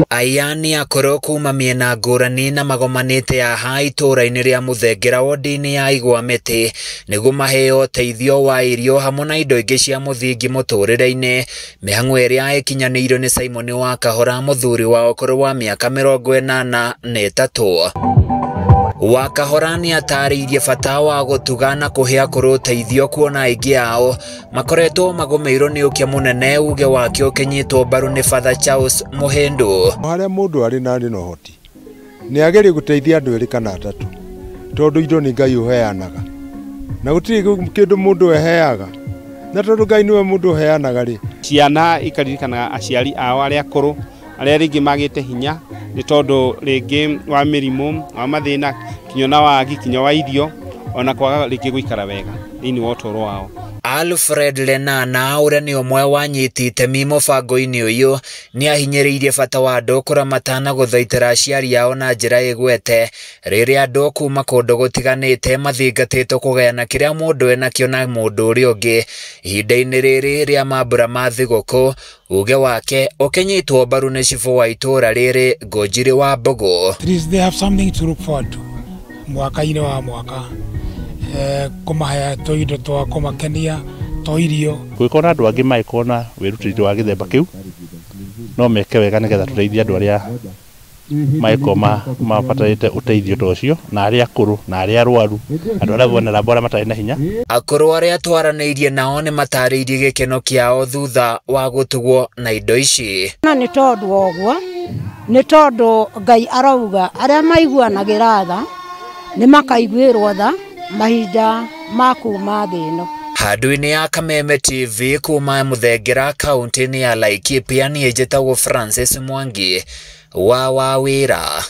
Aya nĩ akũrũ kuma mĩena ngũrani na magomanĩte haha itũũra-inĩ rĩa Mũthengera wodi-inĩ ya Igwamĩtĩ nĩguo maheo ũteithio wa irio hamwe na indo ingĩ cia mũthingi mũtũrĩre-inĩ. Mĩhang'o ĩrĩa ĩkinyanĩirio nĩ Simon wa Kahora, mũthuri wa ũkũrũ wa mĩaka 83. Wa Kahora nĩ atarĩirie bata wa gũtuga na kũhe akũrũ ũteithio, kuona aingĩ ao makoretwo magũmĩirwo nĩ ũkĩa mũnene. Uge wake ũkĩnyitwo mbaru nĩ Father Charles Mũhĩndũ. Harĩa mũndũ arĩ na arĩ na ũhoti, nĩ agerie gũteithia andũ erĩ kana atatũ, tondũ indo nĩ Ngai ũheanaga na gũtirĩ kĩndũ mũndũ eheaga, na tondũ Ngai nĩwe mũndũ ũheanaga rĩ. Ciana ikaririkanaga aciari ao arĩa akũrũ, arĩa rĩngĩ magĩte hinya nĩ tondũ rĩngĩ wa mĩrimũ, wa mathĩna, kinya na wagi, kinya wa irio, ona kwaga rĩngĩ gũikara wega thĩinĩ wa ũtũũro wao. Alfred Lenana, ũrĩa nĩ ũmwe wa anyiti itemi mũbango-inĩ ũyũ, nĩ ahinyĩrĩirie bata wa andũ kũramata na gũthaitĩra aciari ao na njĩra ĩgwete, rĩrĩa andũ kuma kũndũ gũtiganĩte mathingatĩtwo kũgayana kĩrĩa mũndũ enakĩo na mũndũ ũrĩa ũngĩ ihinda-inĩ rĩrĩ rĩa mambura ma thigũkũ. Uge wake ũkĩnyitwo mbaru nĩ cibũ wa itũũra rĩrĩ, Ngũnjiri wa Mbũgũ. At least they have something to look forward to mwaka-inĩ wa mwaka, kũmahe tũindo twa kũmakenia, twa irio. Kũngĩkorwo na andũ angĩ mangĩkorwo na wĩrutĩri wa gĩthemba kĩu, no meke wega nĩgetha tũteithie andũ arĩa mangĩkorwo mabatarĩte ũteithio ta ũcio, na arĩa akũrũ na arĩa arwaru, andũ arĩa vulnerable, arĩa matarĩ na hinya. Akũrũ arĩa twaranĩirie nao nĩ matarĩirie gĩkeno kĩao thutha wa gũtugwo na indo ici. Na nĩ tondũ wa ũguo, nĩ tondũ Ngai arauga arĩa maiguanagĩra tha nĩ makaiguĩrwo tha mahinda ma kuma thĩ ĩno. Handũ-inĩ ya Kameme TV kuma Mũthengera, kaunti-inĩ ya Laikipia, niĩ njĩtagwo Francis Mwangi wa Wawĩra.